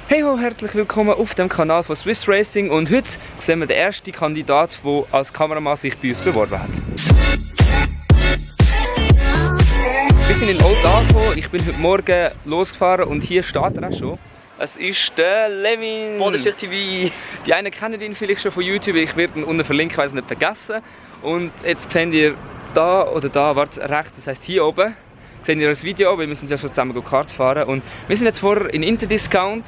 Hey ho, herzlich willkommen auf dem Kanal von Swiss Racing und heute sehen wir den ersten Kandidat, der als Kameramann sich bei uns beworben hat. Wir sind in Old angekommen, ich bin heute Morgen losgefahren und hier steht er auch schon. Es ist der Levin. Bodenstich TV. Die einen kennen ihn vielleicht schon von YouTube, ich werde ihn unten verlinken, weil ich es nicht vergessen. Und jetzt seht ihr da oder da, warte, rechts, das heisst hier oben, seht ihr das Video, weil wir sind ja schon zusammen Kart fahren. Und wir sind jetzt vorher in Interdiscount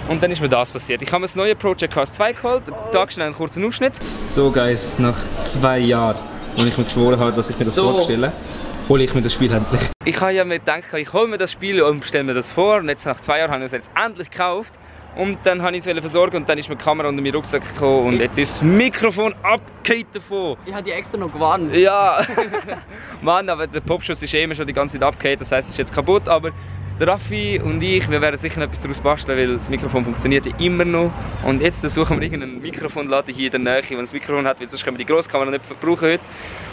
und dann ist mir das passiert. Ich habe mir das neue Project Cars 2 geholt, da schnell einen kurzen Ausschnitt. So guys, nach 2 Jahren, wo ich mir geschworen habe, dass ich mir das vorstelle, hole ich mir das Spiel endlich. Ich habe ja mir gedacht, ich hole mir das Spiel und stelle mir das vor. Und jetzt nach 2 Jahren habe ich es jetzt endlich gekauft. Und dann habe ich es versorgen und dann ist mir die Kamera unter meinen Rucksack gekommen und jetzt ist das Mikrofon abgekehrt davon. Ich habe die extra noch gewarnt. Ja, Mann, aber der Popschuss ist immer schon die ganze Zeit abgekehrt, das heisst, es ist jetzt kaputt. Aber der Raffi und ich, wir werden sicher etwas daraus basteln, weil das Mikrofon funktioniert ja immer noch. Und jetzt suchen wir irgendeinen Mikrofonladen hier in der Nähe, wenn das Mikrofon hat, weil sonst können wir die Grosskamera nicht brauchen heute.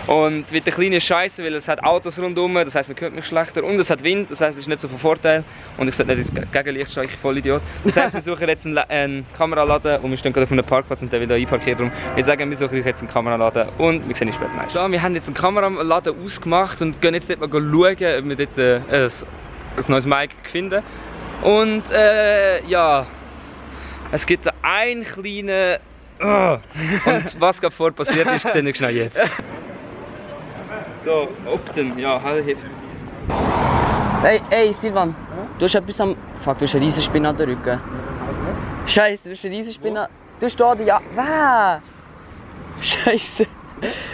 Und mit der kleinen Scheiße, weil es hat Autos rundherum, das heisst, man hört mich schlechter. Und es hat Wind, das heisst, es ist nicht so von Vorteil. Und ich sollte nicht ins Gegenlicht stehen, ich voll Idiot. Das heisst, wir suchen jetzt einen Kameraladen und wir stehen gerade auf einem Parkplatz und der will da einparkiert. Wir sagen, wir suchen jetzt einen Kameraladen und wir sehen uns später. So, wir haben jetzt einen Kameraladen ausgemacht und gehen jetzt dort mal schauen, ob wir dort ein neues Mic finden. Und ja, es gibt einen kleinen... Und was gerade vorher passiert ist, sehen wir schnell jetzt. So, Opten, ja, halt hier. Hey Silvan, du hast etwas am... Fuck, du hast eine riesen Spinne an der Rücken. Scheiße, du hast eine riesen Spinne... Du hast da die... Ja, Scheiße.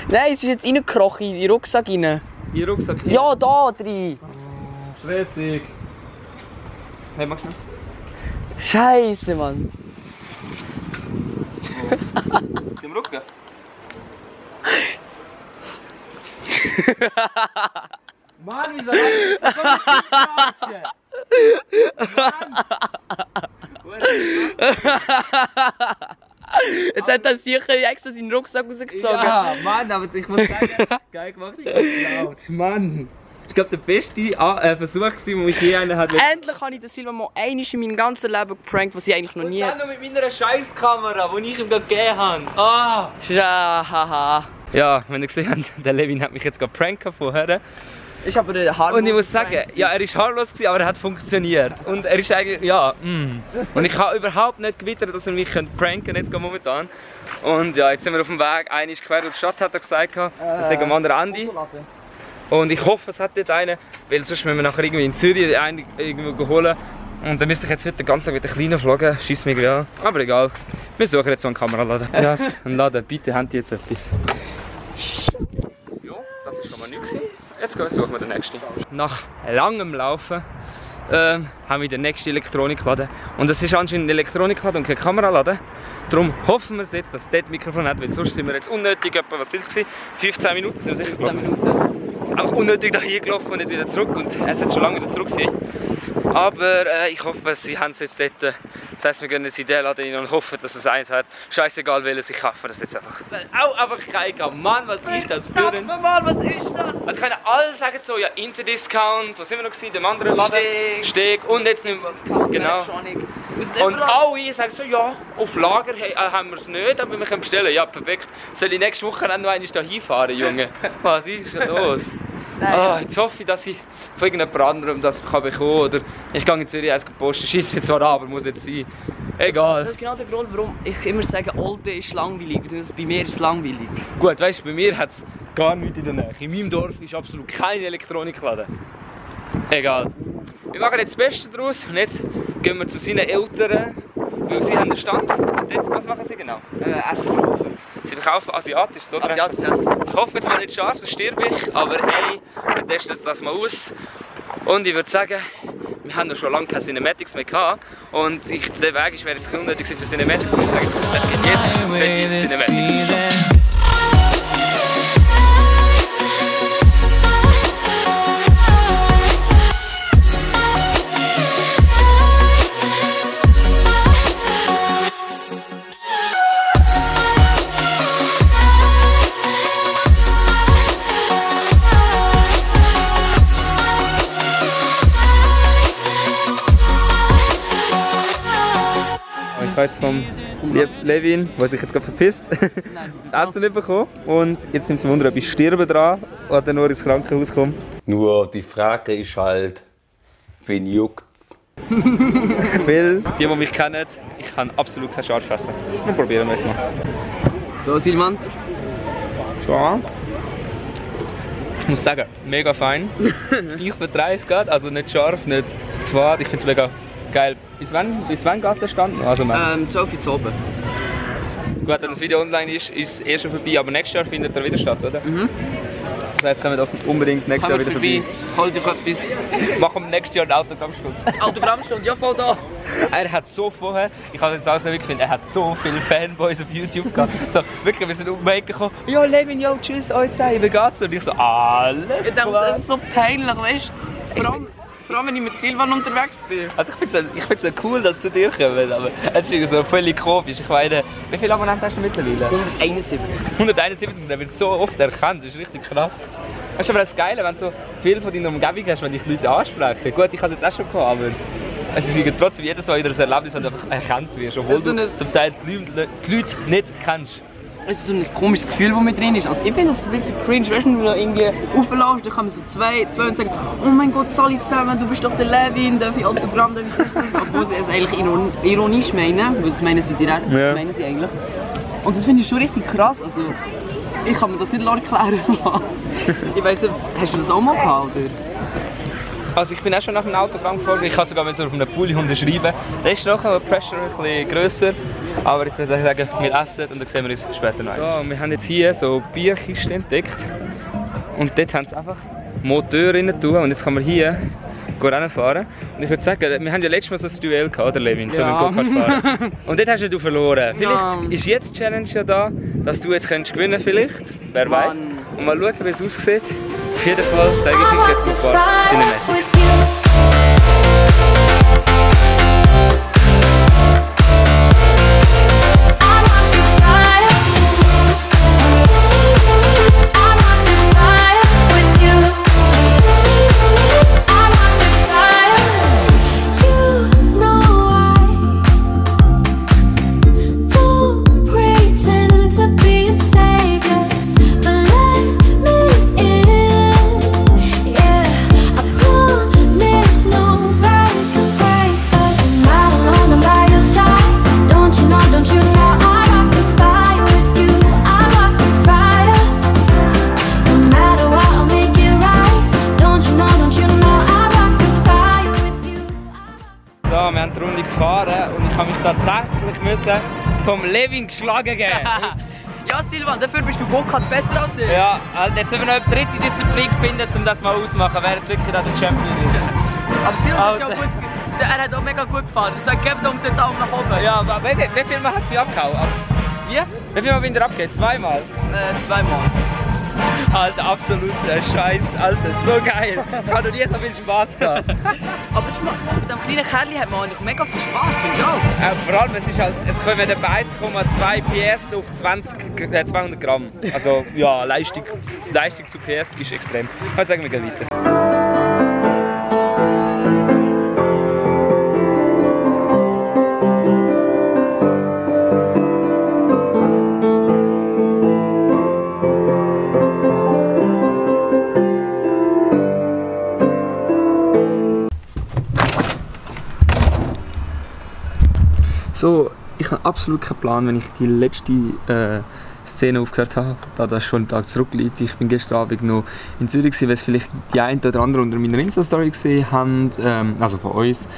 Nein, es ist jetzt reingekrochen in den Rucksack rein. In den Rucksack? Ja, da drin. Stressig. Hey, mach schnell. Scheiße, Mann. Ist im Rücken? Mann, wieso hast du Jetzt hat er sicher extra seinen Rucksack rausgezogen. Ja, Mann, aber ich muss sagen, geil gemacht, ich hab's laut. Mann. Ich glaube, der beste Versuch, den ich je einen hatte. Endlich habe ich den Silvan mal einmal in meinem ganzen Leben geprankt, was ich eigentlich noch nie... Und dann noch mit meiner Scheißkamera, die ich ihm gerade gegeben habe. Ah! Haha. Ja, wenn ihr gesehen habt, der Levin hat mich jetzt gerade prankt vorher. Ist aber der harmlos. Und ich muss sagen, ja, er ist harmlos gewesen, aber er hat funktioniert. Und er ist eigentlich, ja, Und ich habe überhaupt nicht gewittert, dass er mich pranken könnte, jetzt momentan. Und ja, jetzt sind wir auf dem Weg, einer ist quer durch die Stadt, hat er gesagt, das ist am anderen Ende. Und ich hoffe, es hat dort einen, weil sonst müssen wir nachher irgendwie in Zürich einen irgendwo holen. Und dann müsste ich jetzt heute den ganzen Tag mit den Kleinen vloggen, schießt mich an. Aber egal, wir suchen jetzt so einen Kameraladen. Ja, einen Laden, bitte habt ihr jetzt etwas. Ja, das war schon mal nichts. Jetzt suchen wir den nächsten. Nach langem Laufen haben wir den nächsten Elektronikladen. Und es ist anscheinend ein Elektronikladen und kein Kameraladen. Darum hoffen wir jetzt, dass es dort Mikrofon hat, weil sonst sind wir jetzt unnötig, was sind es? 15 Minuten sind wir sicher 15 Minuten. Auch unnötig da hier gelaufen und nicht wieder zurück. Und es hat schon lange wieder zurück gesehen. Aber ich hoffe, sie haben es jetzt dort. Das heisst, wir gehen jetzt in den Laden rein und hoffen, dass es eins hat. Scheißegal welches, ich kaufe das jetzt einfach. Auch einfach kein Mann, was ist das für ein... Mann, was ist das? Also können alle sagen so, ja, Interdiscount, was sind wir noch gewesen, dem anderen Laden? Steg. Und jetzt nicht mehr, genau. Und alle sagen so, ja, auf Lager haben wir es nicht, aber wir können bestellen. Ja, perfekt. Soll ich nächste Woche dann noch einmal da hinfahren, Junge? Was ist denn los? Ah, jetzt hoffe ich, dass ich von irgendjemand anderem das bekommen kann. Oder ich gehe in Zürich eins posten, schießt mir zwar an, aber muss jetzt sein. Egal. Das ist genau der Grund, warum ich immer sage, Olden ist langweilig. Bei mir ist es langweilig. Gut, weißt du, bei mir hat es gar nichts in der Nähe. In meinem Dorf ist absolut kein Elektronikladen. Egal. Wir machen jetzt das Beste daraus und jetzt gehen wir zu seinen Eltern, weil sie haben einen Stand. Dort, was machen sie genau? Essen verkaufen. Sie verkaufen asiatisch, so? Asiatisches Essen. Ich hoffe jetzt mal nicht scharf, sonst sterbe ich, aber hey, wir testen das mal aus. Und ich würde sagen, wir haben noch schon lange keine Cinematics mehr gehabt. Und der Weg wäre jetzt unnötig für Cinematics. Und ich sage, es gibt jetzt Cinematics. Ich habe jetzt vom Levin, der sich jetzt gerade verpisst, das Essen nicht bekommen. Und jetzt nimmt es mich wunder, ob ich sterbe dran oder nur ins Krankenhaus komme. Nur die Frage ist halt, wen juckt? Weil, die mich kennen, ich kann absolut kein Scharf essen. Dann probieren wir jetzt mal. So, Silvan. So. Ich muss sagen, mega fein. Ich vertreibe es gerade, also nicht scharf, nicht zu hart. Ich finde es mega geil. Bis wann geht der Stand? Also, 12 Uhr zu oben. Gut, wenn das Video online ist, ist es eh schon vorbei, aber nächstes Jahr findet er wieder statt, oder? Mhm. Das heisst, kommen wir unbedingt nächstes Jahr wieder vorbei. Hol dich etwas. Machen wir nächstes Jahr eine Autogrammstunde. Autogrammstunde, ja voll da. Er hat so vorher, ich habe es auch so gefunden, er hat so viele Fanboys auf YouTube gehabt. So, wirklich, wir sind um die Ecke gekommen. Ja, Levin, yo, tschüss, euch zwei, wie geht's? Und ich so, alles ich klar. denke, das ist so peinlich, weißt du? Vor allem, wenn ich mit Silvan unterwegs bin. Also ich finde es cool, dass zu dir kommen, aber es ist so völlig komisch. Ich meine, wie viele Abonnenten hast du mittlerweile? 171. 171, der wird so oft erkannt, das ist richtig krass. Das ist aber das Geile, wenn du so viel von deiner Umgebung hast, wenn dich Leute ansprechen. Gut, ich habe es jetzt auch schon gehabt, aber es ist trotzdem jedes Mal wieder ein Erlebnis, wenn du einfach erkannt wirst, obwohl du zum Teil die Leute nicht kennst. Es ist so ein komisches Gefühl, das mit drin ist. Also ich finde es ein bisschen cringe, weißt du, wenn du da irgendwie aufläufst, dann kommen so zwei und sagen, oh mein Gott, Sally zusammen, du bist doch der Levin, darf ich Autogramm, darf ich das? Obwohl sie es eigentlich ironisch meinen, weil das meinen sie direkt, das meinen sie eigentlich. Und das finde ich schon richtig krass, also ich kann mir das nicht erklären lassen. Ich weiss nicht, hast du das auch mal gehabt, oder? Also ich bin auch schon nach einem Autogramm gefragt, ich kann sogar so auf einem Pulli unterschreiben. Das ist noch ein Pressure ein bisschen grösser, aber jetzt würde ich sagen, wir essen und dann sehen wir uns später noch. So, wir haben jetzt hier so Bierkisten entdeckt und dort haben sie einfach Motor rein tun und jetzt kann man hier fahren. Und ich würde sagen, wir haben ja letztes Mal so ein Duell gehabt, oder Levin? So ja. Go-Kart fahren. Und dort hast du verloren. Vielleicht ist jetzt die Challenge ja da, dass du jetzt gewinnen kannst, vielleicht. Wer weiß. Und mal schauen, wie es aussieht. Auf jeden Fall sage ich jetzt noch ein paar Cinematics. Wir haben die Runde gefahren und ich habe mich tatsächlich vom Levin geschlagen geben. Ja Silvan, dafür bist du Go-Kart besser als ich. Ja, also jetzt müssen wir noch eine dritte Disziplin finden, um das mal auszumachen, wer jetzt wirklich da der Champion ist. Aber Silvan ist ja gut, er hat auch mega gut gefahren, deswegen gib ihm den Daumen nach oben. Ja, aber wie viel Mal hat es mich abgehauen? Wie viel Mal bin ich abgehauen? Zweimal? Zweimal. Alter, absoluter Scheiß, Alter, so geil. Ich habe noch nie so viel Spaß gehabt. Aber mit dem kleinen Kerl hat man eigentlich mega viel Spaß, finde ich auch. Vor allem, es kommen etwa 1,2 PS auf 200 Gramm. Also ja, Leistung zu PS ist extrem. Also sagen wir gleich weiter. So, ich habe absolut keinen Plan, wenn ich die letzte Szene aufgehört habe, da das schon einen Tag zurückliegt. Ich bin gestern Abend noch in Zürich, weil es vielleicht die einen oder anderen unter meiner Insta-Story gesehen haben, also von uns.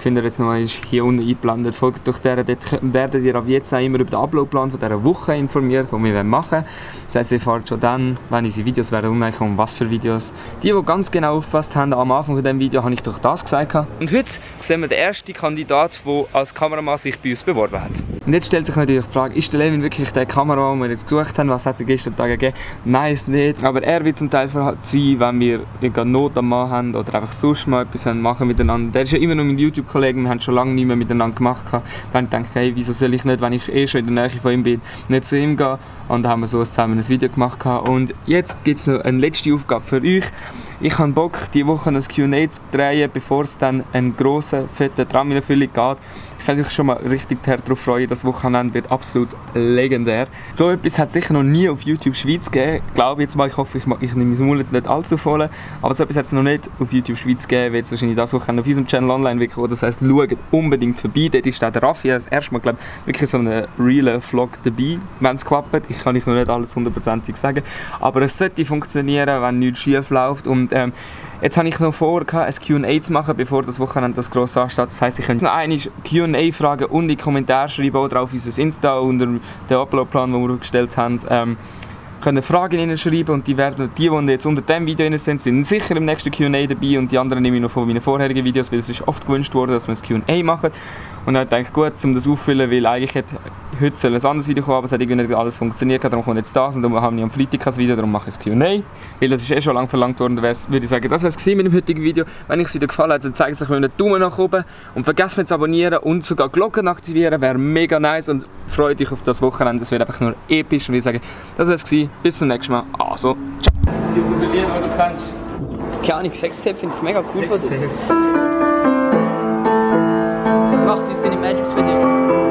Könnt ihr jetzt noch mal hier unten eingeblendet. Folgt durch der, dort werdet ihr ab jetzt auch immer über den Uploadplan von dieser Woche informiert, die wir machen wollen. Das heisst, ihr erfahrt schon dann, wenn unsere Videos werden online kommen, was für Videos. Die ganz genau aufgepasst haben, am Anfang von diesem Video habe ich doch das gesagt. Und heute sehen wir den ersten Kandidat, der als Kameramann sich bei uns beworben hat. Und jetzt stellt sich natürlich die Frage, ist der Levin wirklich der Kameramann, den wir jetzt gesucht haben? Was hat er gestern Tag gegeben? Nein, ist nicht. Aber er wird zum Teil sein, wenn wir eine Not am Mann haben oder einfach sonst mal etwas machen miteinander. Der ist ja immer noch mein YouTube-Kollege, wir haben schon lange nicht mehr miteinander gemacht. Dann denke ich, hey, wieso soll ich nicht, wenn ich eh schon in der Nähe von ihm bin, nicht zu ihm gehen? Und dann haben wir so zusammen ein Video gemacht. Und jetzt gibt es noch eine letzte Aufgabe für euch. Ich habe Bock, diese Woche ein Q&A zu drehen, bevor es dann einen grossen, fetten Tram in Erfüllung geht. Ich kann mich schon mal richtig darauf freuen, das Wochenende wird absolut legendär. So etwas hat es sicher noch nie auf YouTube Schweiz gegeben. Ich glaube jetzt mal, ich hoffe, ich nehme mein Maul jetzt nicht allzu voll, aber so etwas hat es noch nicht auf YouTube Schweiz gegeben, wird es wahrscheinlich das Wochenende auf unserem Channel online wirklich kommen. Das heisst, schaut unbedingt vorbei. Dort ist der Raffi das erste Mal, glaube ich, wirklich so einen realen Vlog dabei, wenn es klappt. Ich kann noch nicht alles hundertprozentig sagen, aber es sollte funktionieren, wenn nichts schief läuft. Und jetzt habe ich noch vor, ein Q&A zu machen, bevor das Wochenende das gross ansteht. Das heisst, ich könnte noch einmal Q&A fragen und in die Kommentare schreiben oder auf unser Insta unter den Uploadplan, den wir gestellt haben. Können Fragen hineinschreiben und die jetzt unter diesem Video sind sicher im nächsten Q&A dabei und die anderen nehme ich noch von meinen vorherigen Videos, weil es ist oft gewünscht worden, dass wir ein Q&A machen. Und dann denke ich, gut, um das auffüllen, weil eigentlich heute soll ein anderes Video kommen, aber es hat irgendwie nicht alles funktioniert, darum kommt jetzt das und dann haben wir am Freitag ein Video, darum mache ich ein Q&A. Weil das ist eh schon lange verlangt worden, würde ich sagen, das war es mit dem heutigen Video. Wenn euch es wieder gefallen hat, dann zeigt es euch mit einem Daumen nach oben und vergesst nicht zu abonnieren und sogar die Glocken aktivieren, wäre mega nice und freut euch auf das Wochenende, das wird einfach nur episch und ich sage, das war es, bis zum nächsten Mal, also, ciao! Was gibt es bei dir, was du kennst? Keine Ahnung, Sextape finde ich mega cool von dir. Macht uns Cinemagics für dich.